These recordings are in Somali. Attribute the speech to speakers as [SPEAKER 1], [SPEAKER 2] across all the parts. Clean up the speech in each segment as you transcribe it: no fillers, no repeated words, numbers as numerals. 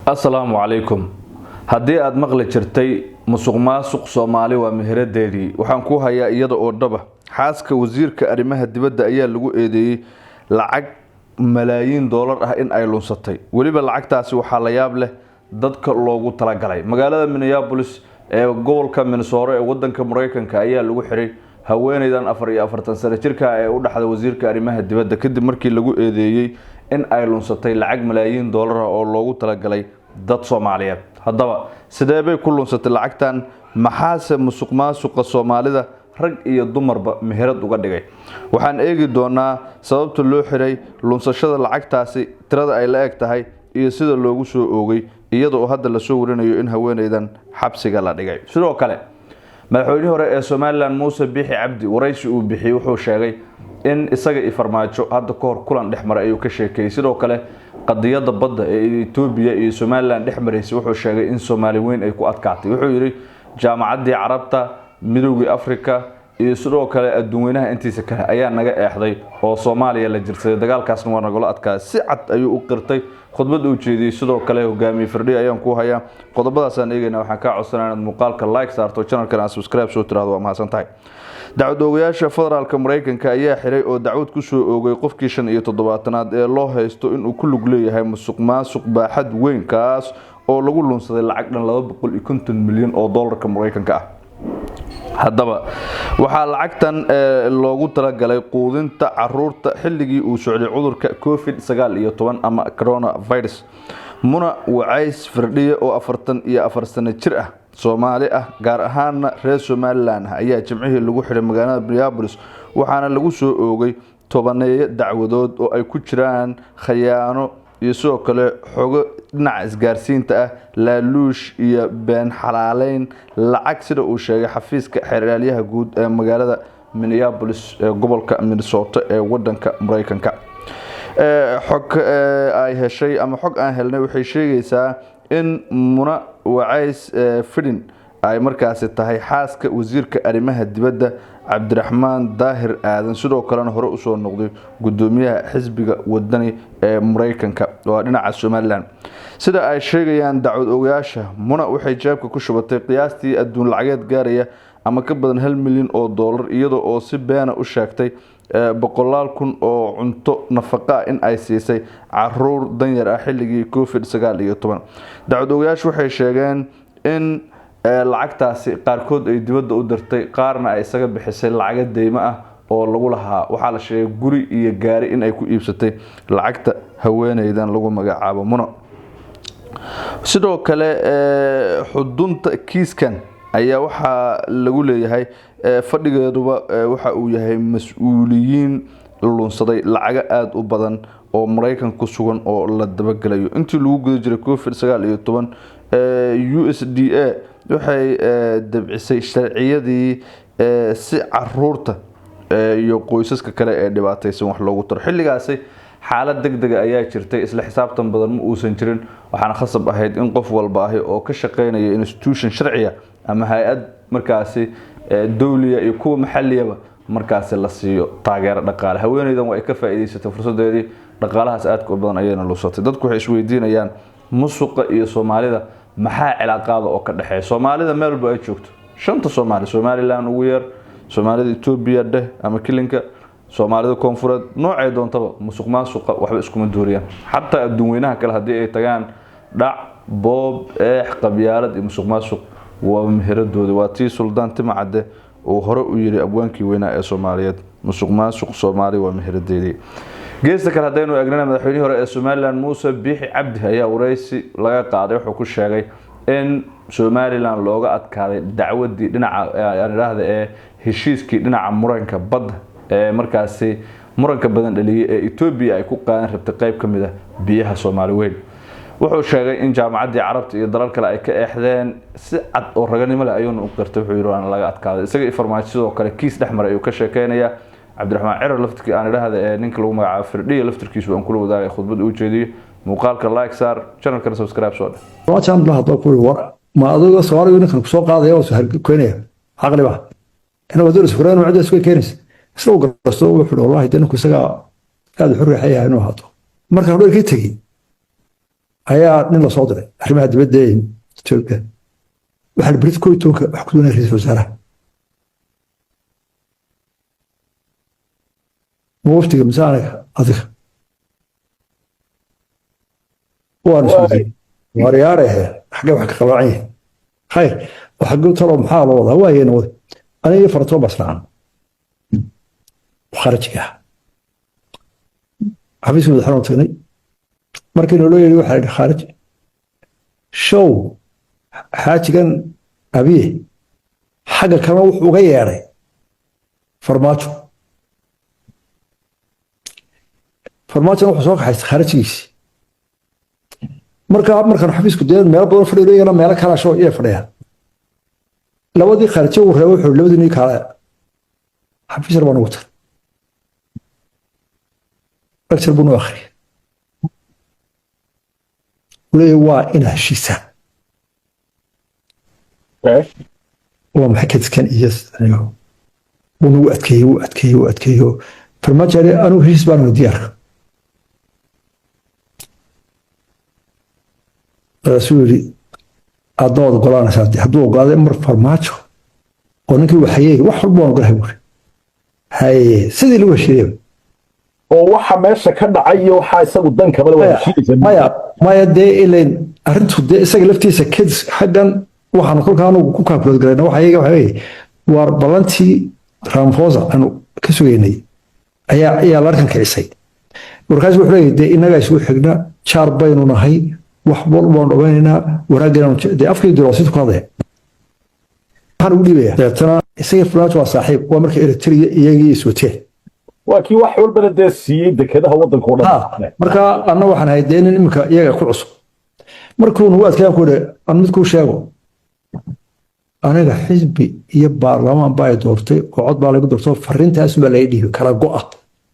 [SPEAKER 1] Asalaamu calaykum. Haddii aada maqli jirtay "musuq maasuq Soomaali waa meheradeedii", waxaan ku hayaa iyada oo dhaba. Xaaska wasiirka arrimaha dibadda ayaa lagu eedeeyey lacag malaayiin doolar ah in ay lunsatay. Weliba lacagtaasi waxaa la yaab leh dadka loogu talagalay. Magaalada Minneapolis ee gobolka Minnesota ee wadanka Mareykanka ayaa lagu xiray haweeneydan 44 sano jirka ee u dhaxda wasiirka arrimaha dibadda, kadib markii lagu eedeeyey in ay lunsatay lacag malaayiin doolar ah oo loogu talagalay dad Soomaaliyeed. Haddaba sidee bay ku lunsatay lacagtan? Maxaase musuq maasuqa Soomaalida rag iyo dumarba meherad uga dhigay? Waxaan eegi doonaa sababta loo xiray, lunsashada lacagtaasi tirada ay la eg tahay iyo sida loogu soo oogay, iyada oo hadda lasoo warinayo in haweeneydan xabsiga la dhigay. Sidoo kale, madaxweynihii hore ee Somaliland Muuse Biixi Cabdi waraysi uu bixiyey wuxuu sheegay in isaga iyo Farmaajo hadda ka hor kulan dhex maray ayuu ka sheekeeyey. Sidoo kale, qadiyada badda ee Etoobiya iyo Somaliland dhex maraysay wuxuu sheegay in Soomaali weyn ay ku adkaatay. Wuxuu yidhi Jaamacaddii Carabta, Midoogii Africa iyo sidoo kale adduunweynaha intiisa kale ayaa naga eexday oo Soomaaliya la jirsaday, dagaalkaasna waa nagala adkaaday. Si cad ayuu u qirtay khudbad uu jeediyey. Sidoo kale, hogaamiye Firdhiye ayaan ku hayaa. Qodobadaasaan eegayna. Waxaan kaa codsanaa inaad muuqaalka like saarto, channelkan aad subscribe soo tiraahdo. Waa mahadsan tahay. Dacwad oogayaasha federaalka Mareykanka ayaa xiray oo dacwad kusoo oogay qofkii 75aad ee loo haysto inuu ku lug leeyahay musuq maasuq baaxad weyn, kaas oo lagu lunsaday lacag dhan 250 milyan oo doolarka Mareykanka ah. Haddaba waxaa lacagtan loogu talagalay quudinta caruurta xilligii uu socday cudurka COVID-19 ama coronavirus. Muna Wacays Firdhiye oo 44 sano jir ah, Soomaali ah, gaar ahaana reer Somaliland ah, ayaa Jimcihii lagu xiray magaalada Minneapolis, waxaana lagu soo oogay tobaneeyo dacwadood oo ay ku jiraan khayaano iyo sidoo kale xogo dhinaca isgaarsiinta ah, laaluush iyo been xalaaleyn lacag, sida uu sheegay xafiiska xeeralyaha guud ee magaalada Minneapolis ee gobolka Minnesota ee wadanka Mareykanka. Xog ay heshay ama xog aan helnay waxay sheegaysaa in Muna Wacays Fidhin ay markaasi tahay xaaska wasiirka arrimaha dibadda Cabdiraxmaan Daahir Aadan, sidoo kalena hore usoo noqday gudoomiyaha xisbiga Wadani ee Mareykanka, waa dhinaca Somaliland. Sida ay sheegayaan dacwad ogayaasha, Muna waxay jeebka ku shubatay qiyaastii adduun lacageed gaaraya ama ka badan 1 milyan oo doolar, iyada oo si beena u sheegtay boqolaal kun oo cunto nafaqa in ay siisay caruur danyar ah xilligii COVID-19. Dacwad ogayaashu waxay sheegeen in lacagtaasi qaarkood ay dibadda u dirtay, qaarna ay isaga bixisay lacago deymo ah oo lagu lahaa. Waxaa la sheegay guri iyo gaari in ay ku iibsatay lacagta haweeneydan lagu magacaabo Muna. Sidoo kale, xudunta kiiskan ayaa waxaa lagu leeyahay fadhigeeduba waxa uu yahay mas-uuliyiin lunsaday lacago aada u badan oo Maraykan ku sugan oo la dabagelayo. Intii lagu guda jiray COVID-19, USDA waxay dabcisay sharciyadii si caruurta iyo qoysaska kale ee dhibaataysan wax loogu taro. Xilligaasi xaalad deg dega ayaa jirtay, isla xisaabtan badan ma uusan jirin, waxaana khasab ahayd in qof walba ahi oo ka shaqeynaya institution sharciya ama hay-ad markaasi dowliya iyo kuwa maxaliyaba markaasi la siiyo taageero dhaqaale. Haweeneydan waa ay ka faa'iidaysatay fursadeedii, dhaqaalahaas aadka u badan ayayna lusatay. Dadku waxay isweydiinayaan musuqa iyo Soomaalida maxaa cilaaqaada oo ka dhexeeya? Soomaalida meel walba ay joogto, shanta Soomaali, Somaliland ugu yeer, Soomaalida Etoobiya dheh ama kilinka, Soomaalida koonfureed, noocay doontaba, musuq maasuqa waxba iskuma duuriyaan. Xataa adduun weynaha kale haddii ay tagaan, dhac, boob, eex, qabyaalad iyo musuq maasuq waa meheradooda. Waa tii Suldaan Timacadde uu hore u yidhi, abwaankii weynaa ee Soomaaliyeed: "Musuq maasuq Soomaali waa meheradeedii." Geesta kale haddaynu eegnana, madaxweynihii hore ee Somaliland Muuse Biixi Cabdi ayaa wareysi laga qaaday wuxuu ku sheegay in Somaliland looga adkaaday dacwadii dhinaca aan idhaahda ee heshiiskii dhinaca muranka badda ee markaasi muranka badan dhaliyay ee Etoobiya ay ku qaadan rabtay qeyb ka mid ah biyaha Soomaali weyn. Wuxuu sheegay in Jaamacaddii Carabta iyo dalal kale ay ka eexdeen. Si cad oo raganimo leh ayuuna u qirtay. Wuxuu yidhi waana laga adkaaday. Isaga iyo Farmaajo sidoo kale kiis dhex maray ayuu ka sheekeynayaa. Cabdiraxmaan Cirar laftirkii, aan idhaahda ee ninka lagu magacaabo Firdhiya laftirkiisu aan kula wadaagay khudbad uu jeediyo. Muuqaalka like saar, channelkana subscribe soo dheh.
[SPEAKER 2] Waajaan la hadlo ku war ma adiga Soomaaligu ninkan kusoo qaadaya oo keenaya caqli ba ina wadada isfureen oo cidda isku keenaysa isla uu gasto. Wuxuu wallahi dee ninku isaga aad u riixaya inuu ahaato. Markaan hodheelkii tegey Ayaa nin lasoo diray arrimaha dibadda ee Ethiopia. Waxaa la berit 11-ka wax ku doonaya ra-iisul wasaaraha. Ma waftiga mise aniga adiga? Waan isweydiiyey, waaryaarahe, xaggee wax ka qaloocan yihiin? Khayr, xaggee talo, maxaa loo wadaa? Waayeen wada aniga iyo Faratoon baa israacan kharajiga ah xafiiska madaxweynaha tagnay. Markii naloo yidhi, waxaa yidhi khaarij show xaajigan Abiye xagga kalena wuxuu uga yeedhay Farmaajo. Farmaajona wuxuu soo kaxaystay khaarijigiisii. Marka markaan xafiisku dee meelo badan fadhiyo, iyagana meelo kala show iyay fadhiyaan. Labadii khaarijo uu reebay, wuxuu labadii nin kaale xafiis yar baan ugu tagay, lecture buu noo akhriyay. Uu leeyahay waa inaa heshiisaan. Waa maxay kadiskan? Iyo wuu nagu adkeeyey, wuu adkeeyey, wuu adkeeyo. Farmaajo yidhi, anigu heshiis baan diyaarka. Markaasuu yidhi, aadna waad ogolaanaysaa hadduu ogolaaday mar Farmaajo oo ninkii waxayey wax walba waan ogolahay buuri. Haye, sidii lagu heshiiyey.
[SPEAKER 3] Oo waxa meesha ka dhacay iyo waxaa isagu dan kamale waa heshiinaysa.
[SPEAKER 2] Maya, maya, dee ilayn arrintu dee isaga laftiisa kadis xaggan waxaanu kolkaa anugu ku kaakulood galayna waxa iyaga waxa weeye waar ballantii Ramaphosa aanu ka sugaynay ayaa larkan kicisay. Markaas wuxuu leeyahay, dee innagaa isugu xigna, jaar baynu nahay, wax walba waanu dhawaynaynaa, wanaaggan dee afkii dulasiintu ku hadlaya waxaan ugu dhiibaya. Dabeetana isaga Farmaajo waa saaxiib, waa markii Eritrea iyagii iswateen.
[SPEAKER 3] Waa kii wax walbana dee siiyey dekedaha waddanka oo dhan.
[SPEAKER 2] Marka anna waxaan ahay dee nin iminka iyaga ku cusub. Markuu nagu adkeeyaan ku yidhi, aan mid kuu sheego, aniga xisbi iyo baarlamaan baa i doortay oo cod baa lagu doortay, fariintaas baa laga dhiibay, kala go'a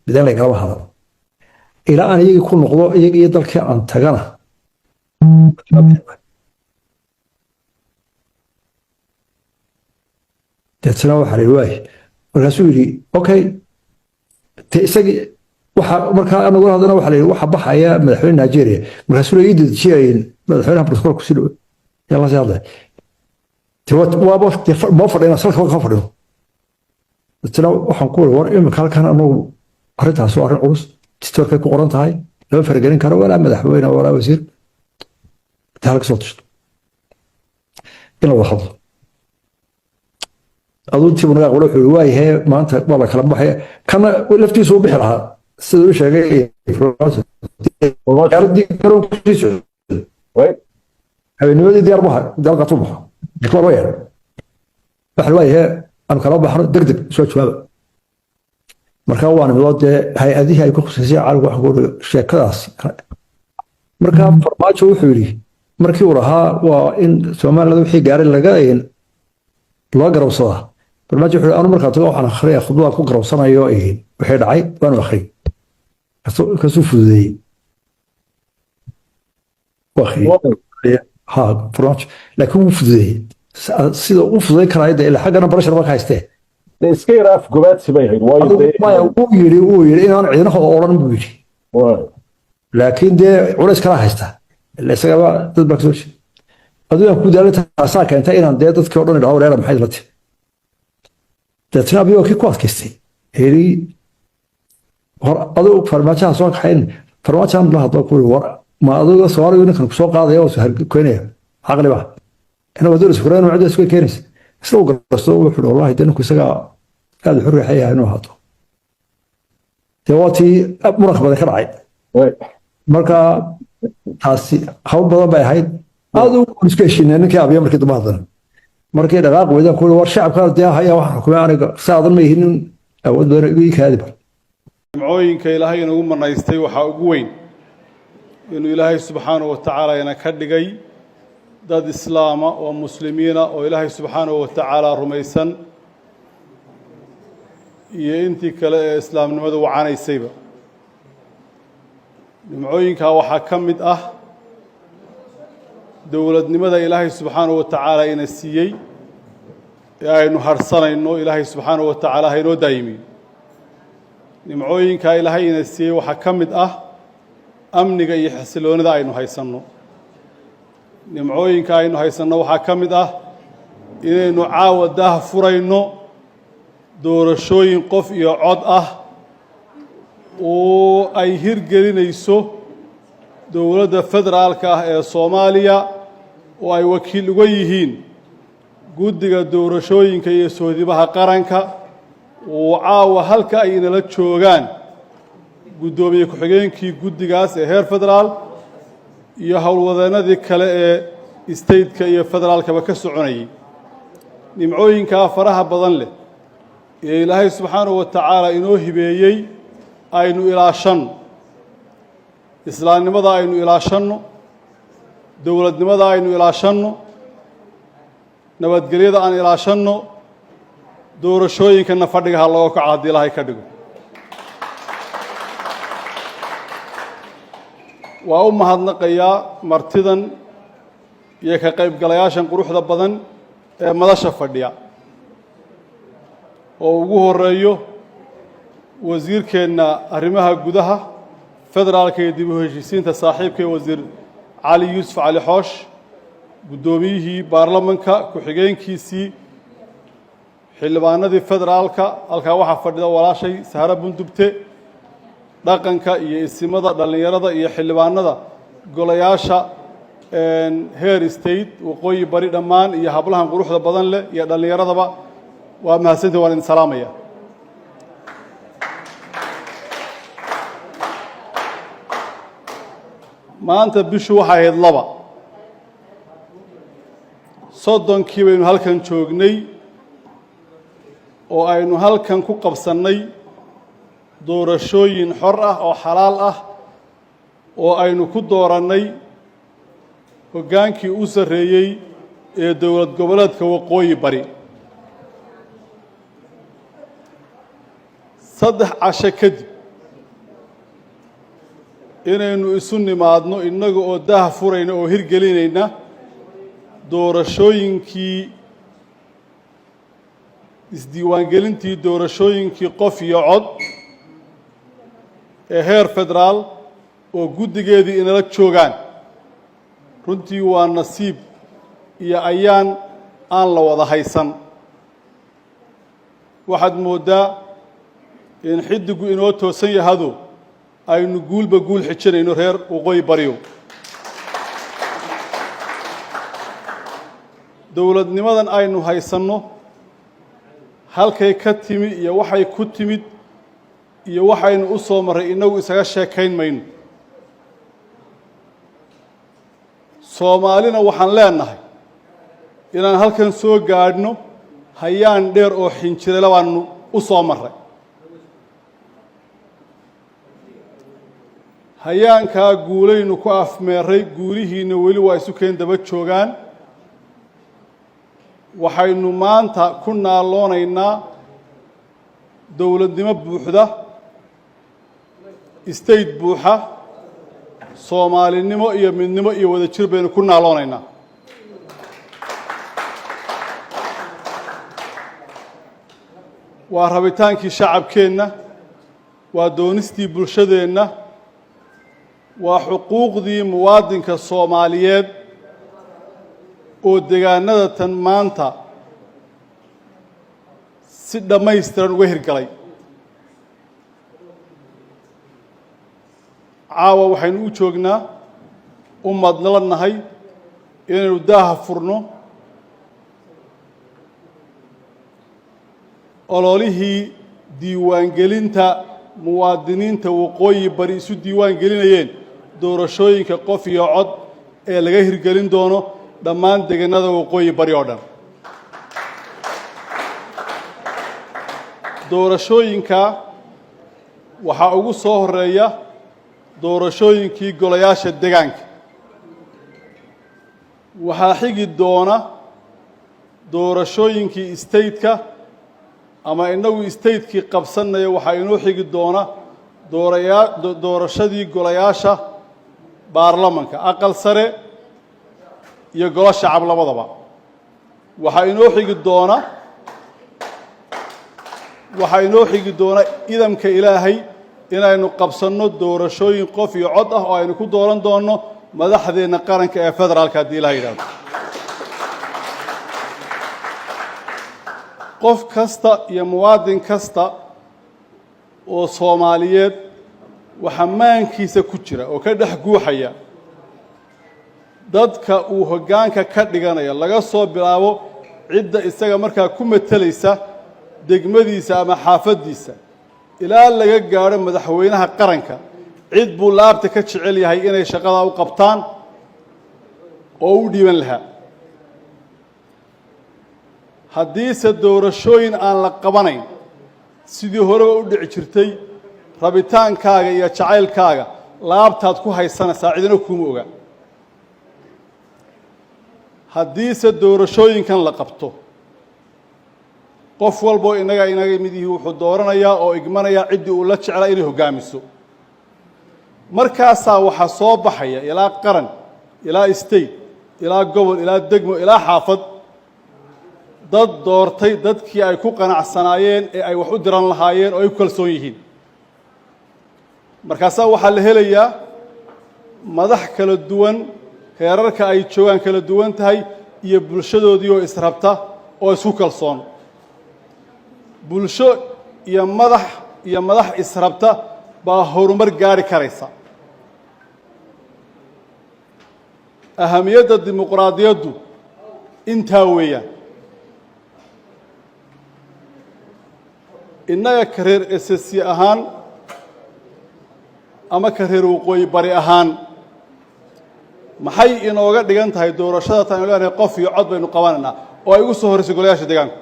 [SPEAKER 2] mideen lagalama hadal ilaa aan iyagii ku noqdo, iyaga iyo dalkii aan tagana. Deetana waxaa la yidhi waay. Markaasuu yidhi okay. Dee isagii waxa markaa anagu hadana waxaa la yidhi waxa baxaya madaxweyne Nigeria. Markaasuu ii dedejiyayeen madaxweynaha protocol kusii dhow yaa la sii hadlaya. Dee waaba dee ma fadhina, salka ka fadhino. Deetana waxaan ku war iminka halkan anagu arrintaas waa arrin culus, dastuurkay ku qoran tahay, lama faragelin karo walaa madaxweyne walaa wasiir. Dee halka soo tushto in la wada hadlo. Aduu intii naga aqbalo, wuxuu yihi waayahay, maanta waa la kala baxaya. Kana laftiisu u bixi lahaa siduu u sheegay diyaaradii garoonka kusii socday habeennimadii, diyaar bu ahaa, diyaar qaatuu baxo, laakiin waa loo yeedhay. Waxa la waayahay, aanu kala baxno, deg deg soo jawaaba. Marka waa nimidoo dee hay-adihii ay ku khuseysay caalamka waxaan ku uri sheekadaas. Marka Farmaajo wuxuu yidhi markii uu lahaa waa in Somaliland wixii gaaray laga loo garowsadaa. Farmaajo wuxuu yidhi, anu markaa tago waxaan akhriyaya khudbadaan ku garowsanayo wixii dhacay, waanu akhriyay. Kasuu fududeeyey, wuu akhriyey ha Farmaajo, laakiin wuu fududeeyey sida u fududeyn karaayo dee ilaa xaggana barashar ba ka haystee.
[SPEAKER 3] Dee iska yara afgobaadsi bay ahayd, waayo
[SPEAKER 2] Adigu
[SPEAKER 3] dee
[SPEAKER 2] maya, wuu yidhi inaan ciidanaha odhan buu yidhi. Laakiin dee culays kala haysta ila isagaba dad baa kasoo jeeda. Adigaan ku daalin taasaa keentay inaan dee dadkii o dhan idhaho reera maxay la timi. Deetna Abiy waa kii ku adkaystay, yidhi hor adigu Farmaajaha soo kaxayn. Farmaajahan la hadlo ku yidhi, war ma adiga Soomaaligu ninkan kusoo qaadaya oo keenaya caqli ba ina waa doonaysa kureen cidda isku keenaysa. Isla uu garasto, wuxuu yidhi wallahi dee ninku isagaa aad u riixaya inuu ahaato. Dee waa tii muranka badan ka dhacay. Marka taasi hawl badan bay ahayd. Aad u isku heshiinay ninkii Abiya markii dambe. Haddana markii dhaqaaq weydaan ku war shacabka dee haya waxaan xukumay aniga saadan ma yihiin awood badan igu kaadi ba.
[SPEAKER 4] Nimcooyinka Ilaahay inagu manaystay waxaa ugu weyn inuu Ilaahay subxaanahu wa tacaala ina ka dhigay dad islaama oo muslimiina oo Ilaahay subxaanahu wa tacaala rumaysan iyo intii kale ee islaamnimadu wacanaysayba. Nimcooyinkaa waxaa ka mid ah dowladnimada Ilaahay subxaanahu wa tacaala ina siiyey ee aynu harhsanayno. Ilaahay subxaanahu wa tacaala haynoo daayimiyo. Nimcooyinkaa Ilaahay ina siiyey waxaa ka mid ah amniga iyo xasiloonida aynu haysanno. Nimcooyinka aynu haysanno waxaa ka mid ah inaynu caawa daah furayno doorashooyin qof iyo cod ah oo ay hirgelinayso dowladda federaalka ah ee Soomaaliya, oo ay wakiil uga yihiin guddiga doorashooyinka iyo soodibaha qaranka, oo caawa halka ay inala joogaan guddoomiye ku-xigeenkii guddigaas ee heer federaal iyo howlwadeennadii kale ee stateka iyo federaalkaba ka soconayay. Nimcooyinkaa faraha badan leh ee Ilaahay subxaanahu wa tacaala inoo hibeeyey aynu ilaashanno, islaamnimada aynu ilaashanno, dowladnimada aynu ilaashanno, nabadgelyada aan ilaashanno, doorashooyinkana fadhiga ha looga kaco haddii Ilaahay ka dhigo. Waa u mahadnaqayaa martidan iyo ka qaybgalayaashan quruxda badan ee madasha fadhiya, oo ugu horeeyo wasiirkeenna arrimaha gudaha, federaalka iyo dib u heshiisiinta, saaxiibkay Wasiir Cali Yuusuf Cali Xoosh, guddoomiyihii baarlamanka, ku-xigeenkiisii, xildhibaanadii federaalka. Halkaa waxaa fadhida walaashay Sahre Bundubte. Dhaqanka iyo isimada, dhallinyarada iyo xildhibaanada golayaasha heer state Waqooyi Bari dhammaan, iyo hablahan quruxda badan leh iyo dhallinyaradaba, waa mahadsantii, waan idin salaamaya. Maanta bishu waxay ahayd 2, 30-kii baynu halkan joognay oo aynu halkan ku qabsannay doorashooyin xor ah oo xalaal ah oo aynu ku doorannay hoggaankii u sarreeyey ee dowlad goboleedka Waqooyi Bari. 3 casho kadib inaynu isu nimaadno innaga oo daah furayna oo hirgelinayna doorashooyinkii, isdiiwaangelintii doorashooyinkii qof iyo cod ee heer federaal oo guddigeedii inala joogaan, runtii waa nasiib iyo ayaan aan la wada haysan. Waxaad mooddaa in xiddigu inoo toosan yahado, aynu guulba guul xijinayno. Reer Waqooyi Baryow, dowladnimadan aynu haysanno halkay ka timi iyo waxay ku timid iyo waxaynu u soo marray innagu isaga sheekayn mayno. Soomaalina waxaan leenahay inaan halkan soo gaadhno hayaan dheer oo xinjirale baanu u soo marray. Hayaankaa guulaynu ku afmeeray, guulihiina weli waa isu keen daba joogaan. Waxaynu maanta ku naaloonaynaa dowladnimo buuxda, state buuxa, soomaalinimo iyo midnimo iyo wadajir baynu ku naaloonaynaa. Waa rabitaankii shacabkeenna, waa doonistii bulshadeenna, waa xuquuqdii muwaadinka Soomaaliyeed oo degaanada tan maanta si dhammaystiran uga hirgalay. Caawa waxaynu u joognaa, umadnala nahay, inaynu daaha furno ololihii diiwaangelinta muwaadiniinta Waqooyi Bari isu diiwaan gelinayeen doorashooyinka qof iyo cod ee laga hirgelin doono dhammaan deganada Waqooyi Bari oo dhan. Doorashooyinka waxaa ugu soo horeeya doorashooyinkii golayaasha degaanka, waxaa xigi doona doorashooyinkii stateka ama inagu statekii qabsanaya. Waxaa inoo xigi doona doorashadii golayaasha baarlamanka, aqal sare iyo golo shacab labadaba. Waxaa inoo xigi doona idamka Ilaahay inaynu qabsanno doorashooyin qof iyo cod ah oo aynu ku dooran doonno Madaxdeenna qaranka ee federaalka, haddii Ilaha yidhahdo. Qof kasta iyo muwaadin kasta oo Soomaaliyeed waxaa maankiisa ku jira oo ka dhex guuxaya dadka uu hoggaanka ka dhiganaya, laga soo bilaabo cidda isaga markaa ku matelaysa degmadiisa ama xaafaddiisa ilaa laga gaadho madaxweynaha qaranka, cid buu laabta ka jecel yahay inay shaqadaa u qabtaan oo u dhiiban lahaa. Haddiise doorashooyin aan la qabanayn, sidii horeba u dhici jirtay, rabitaankaaga iyo jacaylkaaga laabtaad ku haysanaysaa, cidina kuma oga. Haddiise doorashooyinkan la qabto, qof walboo innaga mid yihi wuxuu dooranayaa oo igmanayaa ciddii uu la jeclaa inay hoggaamiso. Markaasaa waxaa soo baxaya ilaa qaran, ilaa state, ilaa gobol, ilaa degmo, ilaa xaafad, dad doortay dadkii ay ku qanacsanaayeen ee ay wax u diran lahaayeen oo ay ku kalsoon yihiin. Markaasaa waxaa la helayaa madax kala duwan, heerarka ay joogaan kala duwan tahay, iyo bulshadoodii oo israbta oo isku kalsoon. Bulsho iyo madax iyo madax israbta baa horumar gaari karaysa. Ahamiyadda dimuqraadiyaddu intaa weeyaan. Innaga ka reer SSC ahaan ama ka reer Waqooyi Bari ahaan, maxay inooga dhigan tahay doorashada tan aynu leenahay qof iyo cod baynu qabanaynaa, oo ay ugu soo horreysay golayaasha deegaanku?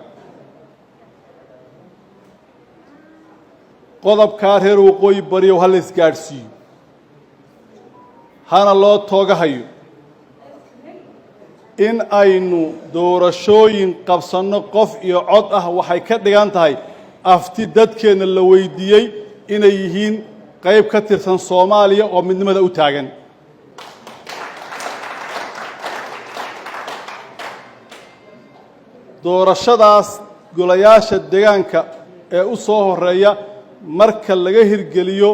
[SPEAKER 4] Qodobkaa reer Waqooyi Bariyow, ha la isgaadhsiiyo, hana loo toogahayo in aynu doorashooyin qabsanno qof iyo cod ah. Waxay ka dhigan tahay afti dadkeenna la weydiiyey inay yihiin qayb ka tirsan Soomaaliya oo midnimada u taagan. Doorashadaas golayaasha deegaanka ee u soo horeeya marka laga hirgeliyo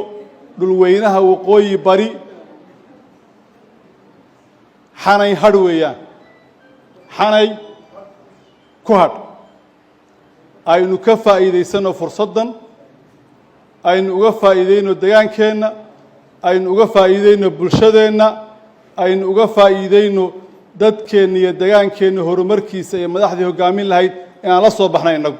[SPEAKER 4] dhulweynaha Waqooyi Bari, xanay hadh weeyaan, xanay ku hadh. Aynu ka faa'iidaysanno fursaddan, aynu uga faa'iidayno degaankeenna, aynu uga faa'iidayno bulshadeenna, aynu uga faa'iidayno dadkeenna iyo degaankeenna horumarkiisa iyo madaxdii hoggaamin lahayd inaan la soo baxnay innagu.